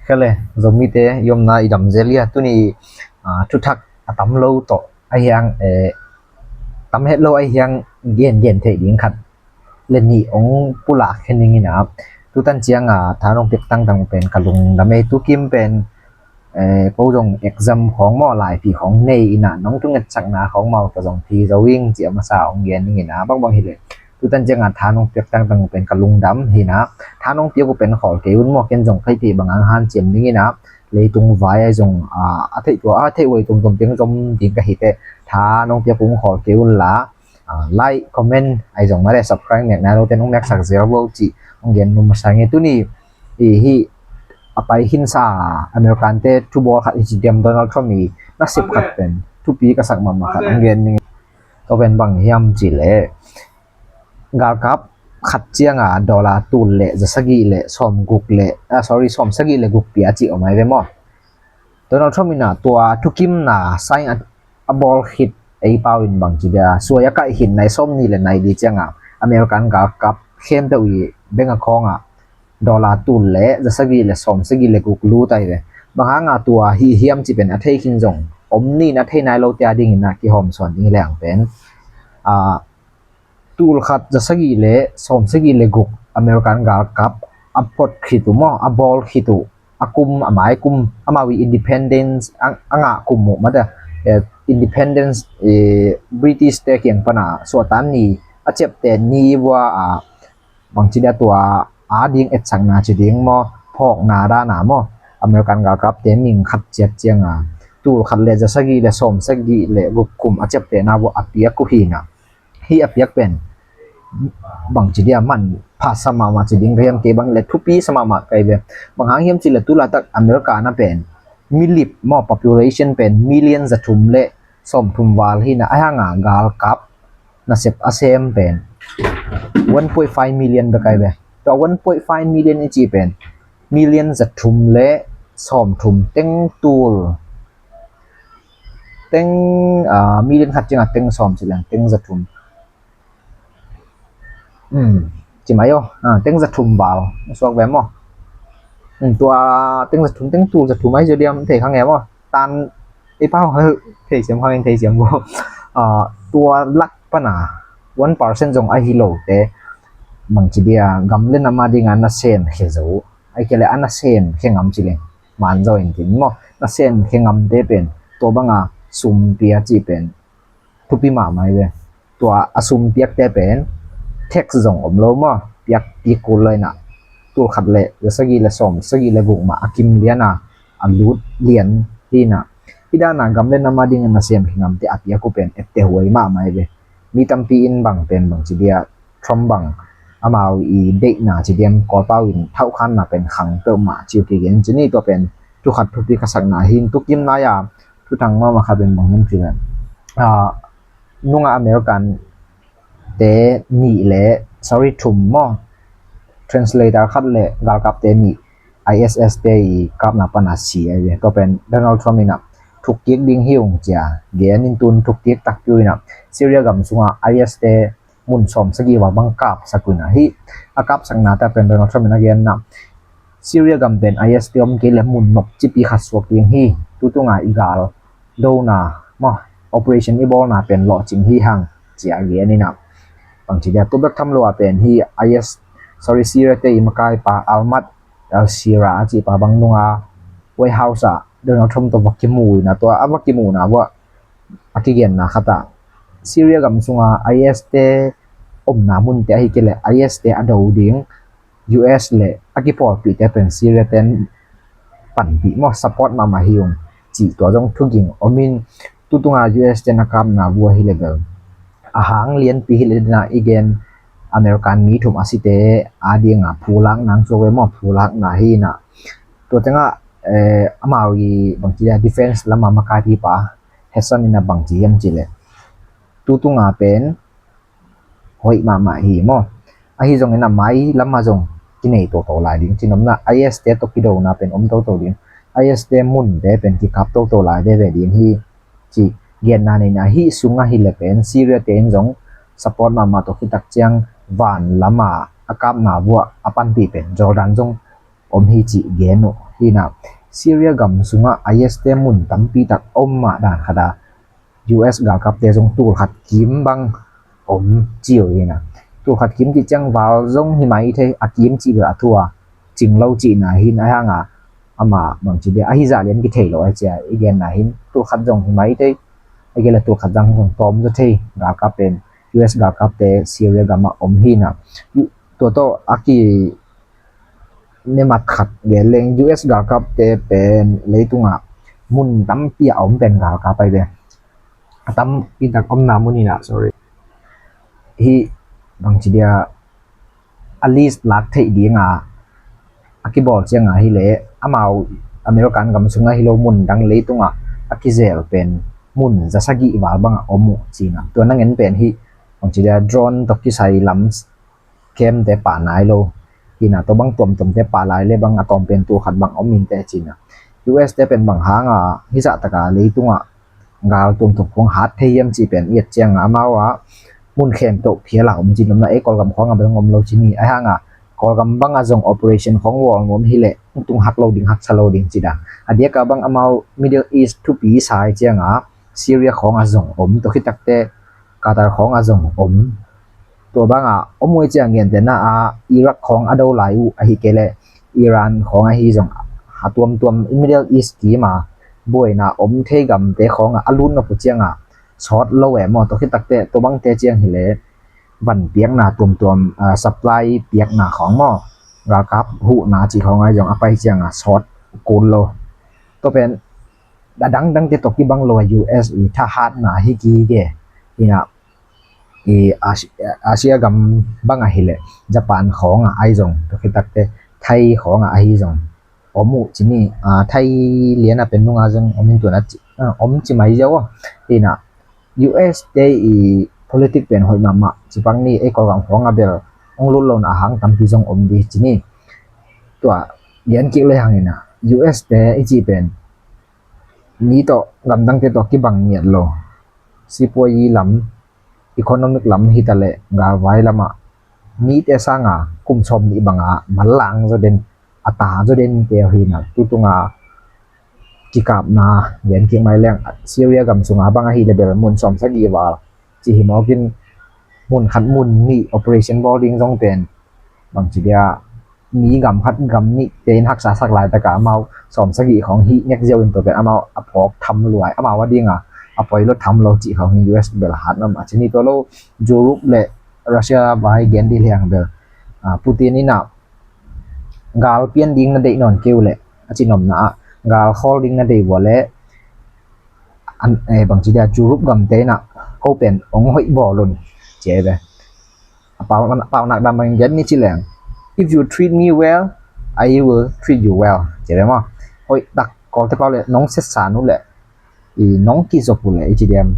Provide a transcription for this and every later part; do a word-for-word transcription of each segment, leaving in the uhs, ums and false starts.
Khale, Zomite i omna i dam zel hia? Tuni, ah, thuthak a tam lo tawh ahi hang, eh, tam het lo ahi hang gen gen theih ding khat le nih ong pulak khe ning ina. Tutan ciang a tha nong piak tangtang pen ka lungdam ei. Tukim pen, eh, ko zong exam khawng maw, laiphi khawng nei ina, nong thungetsakna khawng mau ta zong phi zo ing ci a masa ong gen ning ina. Bangbang hileh tutan ciang a tha nong piak tangtang pen ka lungdam hi ina. Tha nong piak uh pen khawl kei un maw, ken zong kei thei bang ang hanciam ning ina. Leitung vai ai zong, ah, a theih tua a theih uai tuamtuam piang zom ding ka hi teh, tha nong piak uh khawl kei un la, ah, like, comment ai zong mare, subscribe nek nai lo te nong neksak zel vo ci ong gen num masa nge. Tuni i hi a pai khinsa American te thubawl khat i ci diam, Donald Trump i nasep khat pen thupi ka sak mahmah khat ong gen ning. Tua pen bang hiam ci leh, galkap khat ciang a dollar tul le za sagih le sawm guk le, ah, sorry, sawm sagih le guk pia ci om ai ve maw. Donald Trump ina tua thukimna sign a, a bawl khit ei pau in bang ci dia, suai a kaih khit nai sawm nih le nai li ciang a American galkap khempeuh i bank account ah dollar tul le za sagih le sawm sagih le guk lut ai ve. Bang hang a tua hi hiam ci pen a thei khin zong om ni, na thei nai lo te a ding ina kihawm suan ding hi leng pen, ah, tul khat za sagih le sawm sagih le guk American galkap a phot khit uh maw, a bawl khit uh, a kum, a mai kum, amau i independence a, a ngah kum uh mate, eh, independence, eh, British te kiang pana suahtan ni a ciapteh ni vua a, bang ci dia tua a ding etsakna ci ding maw, phawkna dana maw, American galkap te ming khat ciat ciang a tul khat le za sagih le sawm sagih le guk kum a ciaptehna vua a piak uh hi ina. Hi a piak pen bang ci dia manpha sa mahmah ci ding ka hiam, kei bang le thupi sa mahmah kai ve. Bang hang hiam ci le tu laitak America na pen milip maw, population pen million za thum le sawm thum val hi ina, a hang a galkap nasep a sem pen one point five million bek ai ve. Tua one point five million i ci pen million za thum le sawm thum teng tul teng, ah, million khat ciang a teng sawm ci leng teng za thum. Hmm, ci mai aw, ah, teng za thum val suak ve maw. Hmm, tua teng za thum, teng tul za thum ai zo diam thei kha nge maw. Tan i pau ha thei siam kha nge, thei siam bo. Ah, tua lak pana one percent zong ahi lo te bang ci dia gam le nam a ding a nasem khe zo, ai ke le a nasem khe ngam ci leng man zo in tin maw, nasem khe ngam te pen tua bang a sum pia ci pen thupi mahmah ai ve. Tua a sum piak te pen tax zong om lo maw, piak kik kul lo ina. Tul khat le za sagih le sawm sagih le guk mah a kim lian a, a lut lian hi ina. Hi dana gam le nam a ding a nasem khe ngam te a piak uh pen ette huai mahmah ai ve. Mi tampi in bang pen bang ci dia Trump bang amau i deihna ci diam, Kawlpau in thauhkhanna pen khang peuhmah ci uh kigen ci ni. Tua pen thu khat thupi ka sakna hi in. Tukim nai a thuthang mahmah khat pen bang hiam ci leh, ah, nunga American te nih le, sorry, thum maw, translator khat le galkap te nih, I S S te i kapna pana si ai ve. Tua pen Donald Trump ina thukkik ding hi ung ci a gen in, tun thukkik takpi uh ina Syria gam sunga I S te mun sawm sagih val bang kapsak uh ina. Hi a kapsakna te pen Donald Trump ina genna, Syria gam pen I S te om kei le mun nop cipi khat suak ding hi. Tutunga i gal dona maw, operation i bawlna pen lawhcing hi hang ci a gen ina. Bang ci dia, tu bek tham lo a pen hi I S, sorry, Syria te i makai pa Ahmad al-Sharaa a ci pa bang nunga White House ah Donald Trump tawh va kimu ina, tua a va kimuhna vua a kigenna khat ah Syria gam sunga I S te omna munte ahi kei le I S te a do ding U S le a kipawlpihte pen Syria ten panpih maw, support mahmah hi ung cih tua zong thuging om in. Tutunga U S ten a kapna vua hi le bel a hang lianpi hi le dina i gen American mi thum a site a dinga phulakna ang suak ve maw, phulakna hi ina. Tua tengah, eh, amau i bang ci dia defense lama makaipipa Hassan ina bang ci hiam ci le, tutunga pen hoih mahmah hi maw. Ahi zongin a mai lama zong kinei toto lai ding, cinopna I S te tawh kidona pen om toto ding, I S te munte pen kikap toto lai veve ding hi ci genna nei ina. Hi sunga hi le pen Syria te in zong support mahmah tawh khitak ciang van lama a kapna vua a panpih pen Jordan zong om hi cih gen uh hi na. Syria gam sungah I S te mun tampi tak om mah dan khat a U S galkapte zong tulkhat kim bang om ci uh hi na. Tulkhat kim cih ciang val zong hi mai thei, a kim cih bel a thu a cing lo cihna hi na, ahi hanga ama bangci dia ahi zah lian kithei lo ahi cia i genna hin tulkhat zong hi mai thei, a gele tulkhat zang zong tawm zaw thei galkap pen U S galkapte Syria gamah om hi na. Tua tawh a ki nemat khat gen leng U S galkapte pen leitungah mun tampi a om pen galkap ahi ve. A tampi tak omna mun hi na, sorry. Hi bangci dia a list lak theih dinga a kibawl cianga hi leh amau American gam sungah hi lo mun dang leitungah a kizel pen mun za sagih val bangah om uh cina. Tua nangen pen hi bangci dia drone tawh kisai lam camp te pah nai lo hi na, tua bang tuamtuam te pah lai le bang a tawm pen tulkhat bang om in te cina. U S te pen bang hanga hi zah taka leitungah gal tuamtuam khong hat thei hiam cih pen i et cianga amau a mun khempeuh phial a om cin lomna, ei Kawlgam khong a bel om lo cini. Ahi hanga Kawlgam bang a zong operation khong wall nuam hi leh tung hak lo ding, haksa lo ding cida. A diaka bang amau Middle East thupi sai cianga Syria khong a zong om, tua khitakte Qatar khawng a zong om. Tua banga om uh ciang gentehna a Iraq khawng a do lai uh ahi kei leh Iran khawng ahi zong a tuamtuam Middle East kima buaina om thei gamte khawng a lut nop uh cianga sawt lo e maw? Tua khitakte tua bangte ciang hileh van piakna tuamtuam, ah, supply piakna khawng maw, galkap huhna cih khawng ahi zong a pai cianga sawt kul lo. Tua pen a dangdangte tawh kibang lo a U S i thahatna hi kige. Ina i Asia, Asia gam bang ahileh Japan khawngah ahi zong, tua khitakte Thai khawngah ahi zong om uh cini. Thai liana pen nunga zong om in tuan a om ci mai ziau a. Ina U S te i politic pen hoih mahmah cipang ni, ei Kawlgam khawngah bel ong lut lona ahang tampi zong om di cini. Tua lian kik le hangina U S te i ci pen mi tawh gamdangte tawh kibang ngiat lo. Sipuayi lam, economic lam hitaleh galvai lamah mite sanga kum sawm nih banga manlang zaw den, a ta zaw den te hina. Tutunga kikapna gen kik mai leng Syria gam sunga bang ahi le bel mun sawm sagih val ci hi mawkin mun khat mun nih operation bawl ding zong pen bangci dia mi gam khat gam nih te in haksa sak laitaka amau sawm sagih khawng hih nek ziau in tua pen amau a phawk tham luai, amau a dinga a poi lo tham lo cih khawng hi. U S bel hat nam a cini tua lo Europe le Russia vai gen di liang bel Putin ina gal pian ding na deih nawn keu le a ci nomna ah gal khawl ding na deih vua le bangci dia Europe gamte ina ko pen ong hoih bawl un ci ai ve. A pau, a paunak dam bang gen ni ci leng, if you treat me well, I will treat you well. Ci ai ve maw? Hoih tak Kawlte pau le nong setsan uh le i nong kizop uh le i ci diam,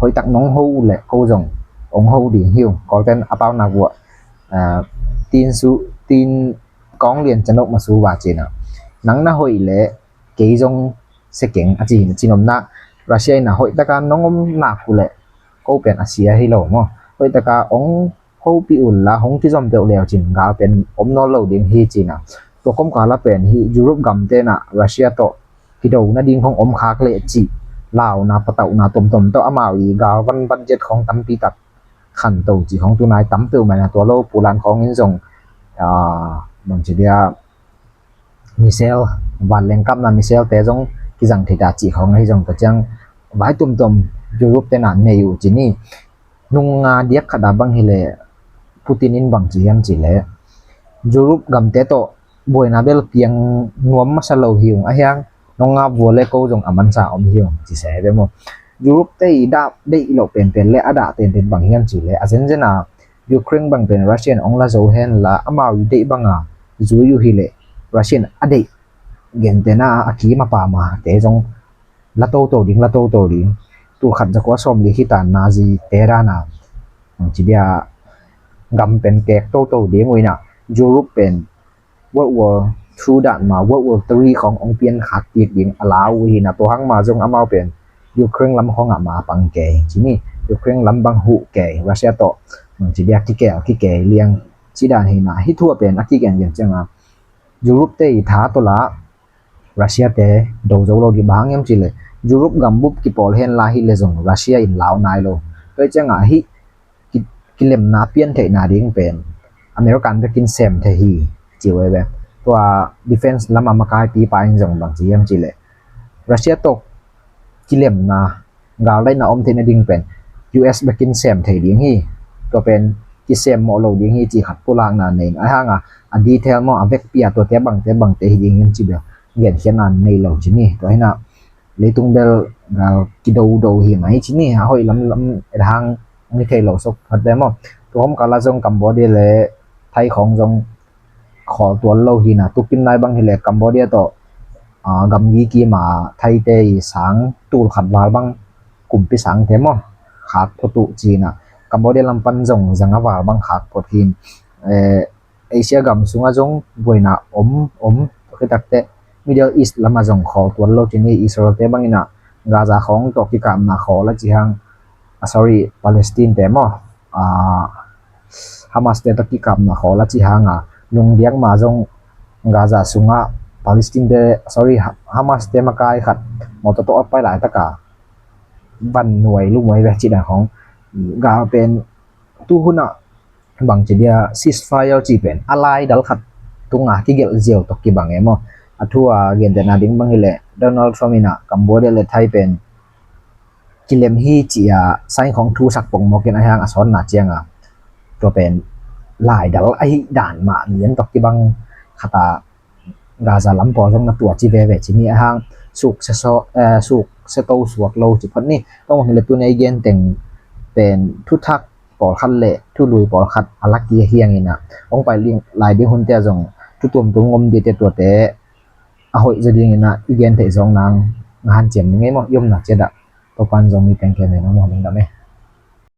hoih tak nong ho uh le ko zong ong ho ding hi uh. Kawlten a paunak vua tin su tin kawng lian canok masu va cina, nang na hoih le kei zong sekeng a ci hi. Ci nomna Russia ina hoih taka nong om nak uh le ko pen a sia hi lo maw? Hoih taka ong hopih unla hong kizom deuh leu cin gal pen om nawn lo ding hi cina. Tua komkala pen hi Europe gamte na Russia tawh kido nading hong om khak leh cih launa patauhna tomtom tawh amau i gal van budget khong tampi tak khanto cih khong tunai tam peuh mai na. Tua lo pulan khong in zong bangci dia missile, vanleng kapna missile te zong kizang thei ta cih khong ahi zong tua ciang vai tuamtuam Europe tena nei uh cini. Nunga diak khata bang hileh Putin in bang ci hiam cileh Europe gamte tawh buaina bel piang nuam masa lo hi ung, ahiang nonga vua le ko zong a mansa om hi ung ci se ve maw? Europe te i dah deih loh penpen le a dah penpen bang hiam cileh a zenzena Ukraine bang pen Russia in ong la zo henla amau i deih banga zui uh hileh Russia in a deih gentena a kim a pama te zong la toto ding, la toto ding. Tul khat za kua sawm li hita nazi te dana ci dia gam pen kek toto ding uh ina Europe pen World War Two dan ma World War Three khong ong pian khak kik ding a lau uh hina. Tua hang ma zong amau pen Ukraine lam khong a ma pang kei cini, Ukraine lam bang huh kei, Russia tawh ci dia kikel kikei liang ci dan hina. Hi thua pen a kigen gen cianga Europe te i tha tawh lah Russia te do zo lo ding. Bang hang hiam cih leh Europe gambup kipawl hen la hi leh zong Russia in lau nai lo. Tua hi ciangah hih ki, kilemna pian theihna ding pen American bekin sem thei hi ci uh hi ve. Tua defense lama makaipipa in zong bang ci hiam cih leh Russia tawh kilemna, galdaihna om theihna ding pen U S bekin sem thei ding hi. Tua pen kisem mawh lo ding hi ci khat pulakna nei in, ahi hanga a detail maw, a vekpi a tuate bangte bangte hi ding hiam ci bel genkhiatna nei lo ci ni. Tua hi a leitung bel gal kidodo hi mai ci ni, a hoih lamlam et hang ni thei lo suk phat ve maw. Tua hom kala zong Cambodia le Thai khawng zong khawl tuan lo hi a, tukim lai bang hi leh Cambodia tawh gamgi kima Thaite i sang tul khat val bang, kumpi sangte maw, khak phot uh ci a, Cambodia lam pan zong zanga val bang khak phot hi. Asia gam sungah zong buaina om om khitakte Middle East lamah zong khawl tuan lo ci ni. Israel te bangin a Gaza khawng tawh kikapna khawl a ci hang, a sorry, Palestine te maw, Hamas te tawh kikapna khawl a ci hanga lungdiak ma zong Gaza sungah Palestine te, sorry, Hamas te makai khat mawtaw tawh a pai laitaka van nuai lumuai ve cih dan khawng, gal pen tu hunah bangci dia ceasefire cih pen a laidal khat tunga kigelh ziau tawh kibang e maw. A thu a gentehna ding bang hi leh Donald Trump in a Cambodia le Thai pen kilem hi ci a sign khawng thusak pongmawk in, ahi hang a sawtna cianga tua pen laidal ahi dan mah lian tawh kibang khat a Gaza lam pawl zong na tua ci veve ci ni, ahi hang suk se so, suk se to suak lo ci phot ni. Tua bang hi leh tuni i gen teng pen thuthak pawlkhat le thului pawlkhat a laki ahi hangin a hong pai lai ding hunte ah zong thu tuamtuam om dingte tuate a hoih zaw dingin a i gen theih zawk nang nga hanciam ni ngei maw. I omna ciat ah Topan zong mi teng kem hen, a muang ding dam e.